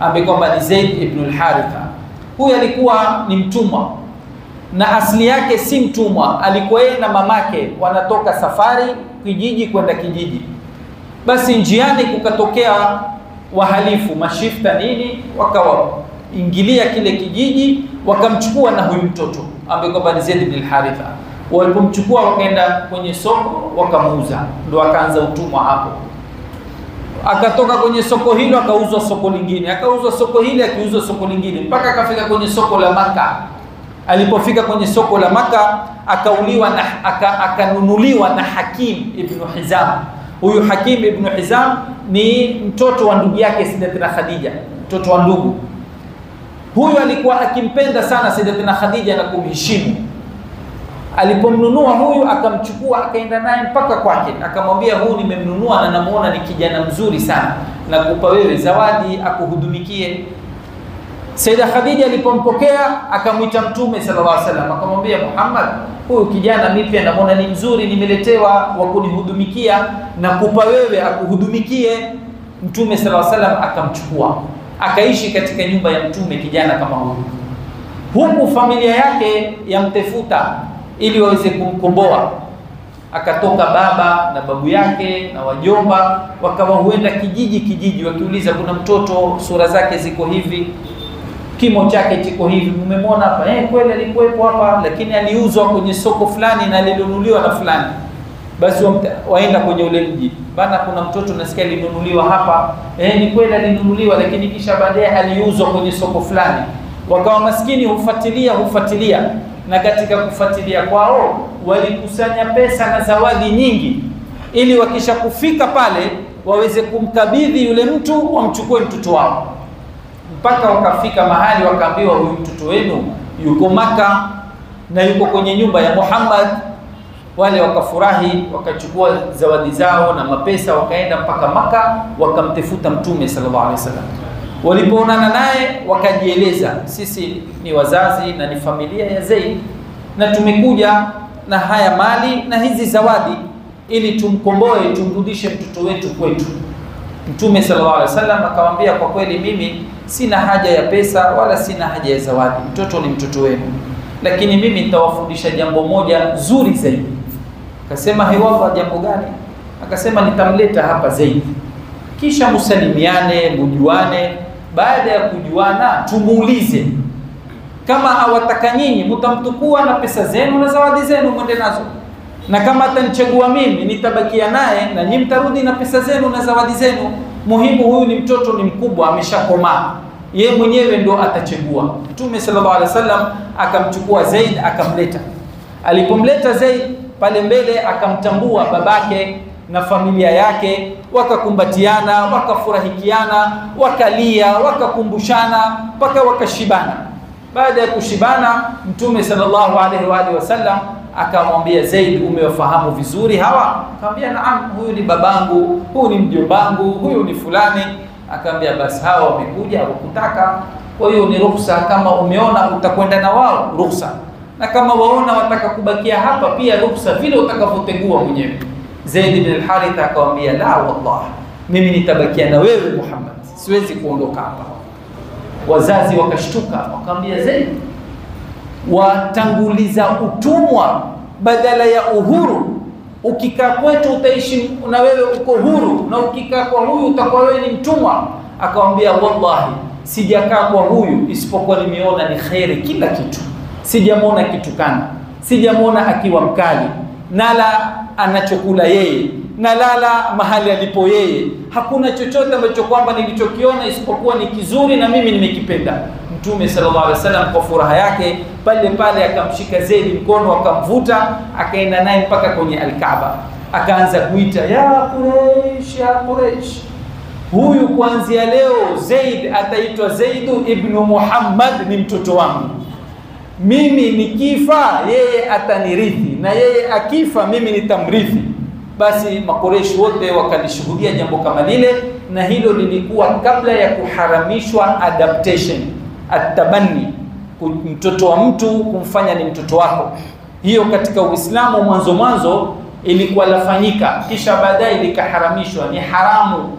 ambaye kwamba ni Zaid ibn al-Haritha. Huyu alikuwa ni mtumwa, na asili yake si mtumwa, alikuwa yeye na mamake wanatoka safari kijiji kwenda kijiji. Basi njiani kukatokea wahalifu, mashifta nini, wakawaingilia kile kijiji, wakamchukua na huyu mtoto ambaye kwamba ni Zaid ibn al-Haritha. Walipomchukua wakaenda kwenye soko wakamuuza, ndo akaanza utumwa hapo. Akatoka kwenye soko hilo akauzwa soko lingine, akauzwa soko hili, akiuzwa soko lingine, mpaka akafika kwenye soko la Maka. Alipofika kwenye soko la Maka akauliwa na akanunuliwa na Hakim ibn Hizam. Huyu Hakim ibn Hizam ni mtoto wa ndugu yake Sayyidatina Khadija, mtoto wa ndugu. Huyu alikuwa akimpenda sana Sayyidatina Khadija na kumheshimu. Alipomnunua huyu akamchukua akaenda naye mpaka kwake, akamwambia huyu nimemnunua na namuona ni kijana mzuri sana, nakupa wewe zawadi akuhudumikie. Sayyida Khadija alipompokea akamwita Mtume sallallahu alaihi wasallam, akamwambia Muhammad, huyu kijana mimi pia namuona ni mzuri, nimeletewa wa kunihudumikia, nakupa wewe akuhudumikie. Mtume sallallahu alaihi wasallam akamchukua, akaishi katika nyumba ya Mtume kijana kama huyu, huku familia yake yamtefuta ili waweze kumkomboa. Akatoka baba na babu yake na wajomba, wakawa huenda kijiji kijiji wakiuliza, kuna mtoto sura zake ziko hivi, kimo chake chiko hivi, mmemwona hapa? Kweli alikuwepo hapa, lakini aliuzwa kwenye soko fulani na alinunuliwa na fulani. Basi waenda kwenye ule mji, bana, kuna mtoto nasikia alinunuliwa hapa. Ni kweli alinunuliwa, lakini kisha baadaye aliuzwa kwenye soko fulani. Wakawa maskini hufuatilia, na katika kufuatilia kwao walikusanya pesa na zawadi nyingi, ili wakisha kufika pale waweze kumkabidhi yule mtu, wamchukue mtoto wao. Mpaka wakafika mahali wakaambiwa, huyu mtoto wenu yuko Maka na yuko kwenye nyumba ya Muhammad. Wale wakafurahi, wakachukua zawadi zao na mapesa, wakaenda mpaka Maka, wakamtafuta Mtume sallallahu alaihi wasallam. Walipoonana naye wakajieleza, sisi ni wazazi na ni familia ya Zaid, na tumekuja na haya mali na hizi zawadi ili tumkomboe, tumrudishe mtoto wetu kwetu. Mtume sallallahu alaihi wasallam akamwambia, kwa kweli mimi sina haja ya pesa wala sina haja ya zawadi, mtoto ni mtoto wenu, lakini mimi nitawafundisha jambo moja zuri zaidi. Akasema, hewa, jambo gani? Akasema, nitamleta hapa Zaid, kisha musalimiane, mujuane. Baada ya kujuana tumuulize kama awataka nyinyi, mtamtukua na pesa zenu na zawadi zenu mwende nazo, na kama atanichagua mimi nitabakia naye na nyinyi mtarudi na pesa zenu na zawadi zenu. Muhimu huyu ni mtoto, ni mkubwa, ameshakomaa, ye mwenyewe ndo atachagua. Mtume sallallahu alaihi wasallam akamchukua Zaid akamleta. Alipomleta Zaid pale mbele akamtambua babake na familia yake, wakakumbatiana, wakafurahikiana, wakalia, wakakumbushana mpaka wakashibana. Baada ya kushibana, Mtume sallallahu alaihi wa alihi wasallam akamwambia Zaid, umewafahamu vizuri hawa? Akamwambia, naam, huyu ni babangu, huyu ni mjombangu, huyu ni fulani. Akamwambia, basi hawa wamekuja wakutaka, kwa hiyo ni ruhusa, kama umeona utakwenda na wao ruhusa, na kama waona wataka kubakia hapa pia ruhusa, vile utakavyotegua mwenyewe. Zaid ibn al-Haritha akamwambia, la wallah, mimi nitabakia na wewe Muhammad, siwezi kuondoka hapa. Wazazi wakashtuka, wakamwambia Zaid, watanguliza utumwa badala ya uhuru. Ukikaa kwetu utaishi na wewe uko huru, na ukikaa kwa huyu utakuwa wewe ni mtumwa. Akamwambia, wallahi sijakaa kwa huyu isipokuwa nimeona ni khairi kila kitu, sijamwona kitukana, sijamwona akiwa mkali, nala anachokula yeye, nalala mahali alipo yeye, hakuna chochote ambacho kwamba nilichokiona isipokuwa ni kizuri na mimi nimekipenda. Mtume sallallahu alaihi wasallam kwa furaha yake pale pale akamshika Zaid mkono, akamvuta, akaenda naye mpaka kwenye Al-Kaaba, akaanza kuita, ya Quraysh, ya Quraysh, huyu kuanzia leo Zaid ataitwa Zaid ibn Muhammad, ni mtoto wangu. Mimi nikifa yeye atanirithi, na yeye akifa mimi nitamrithi. Basi Makoreshi wote wakalishuhudia jambo kama lile, na hilo lilikuwa kabla ya kuharamishwa adaptation, atabanni, mtoto wa mtu kumfanya ni mtoto wako. Hiyo katika Uislamu mwanzo mwanzo ilikuwa lafanyika, kisha baadaye likaharamishwa, ni haramu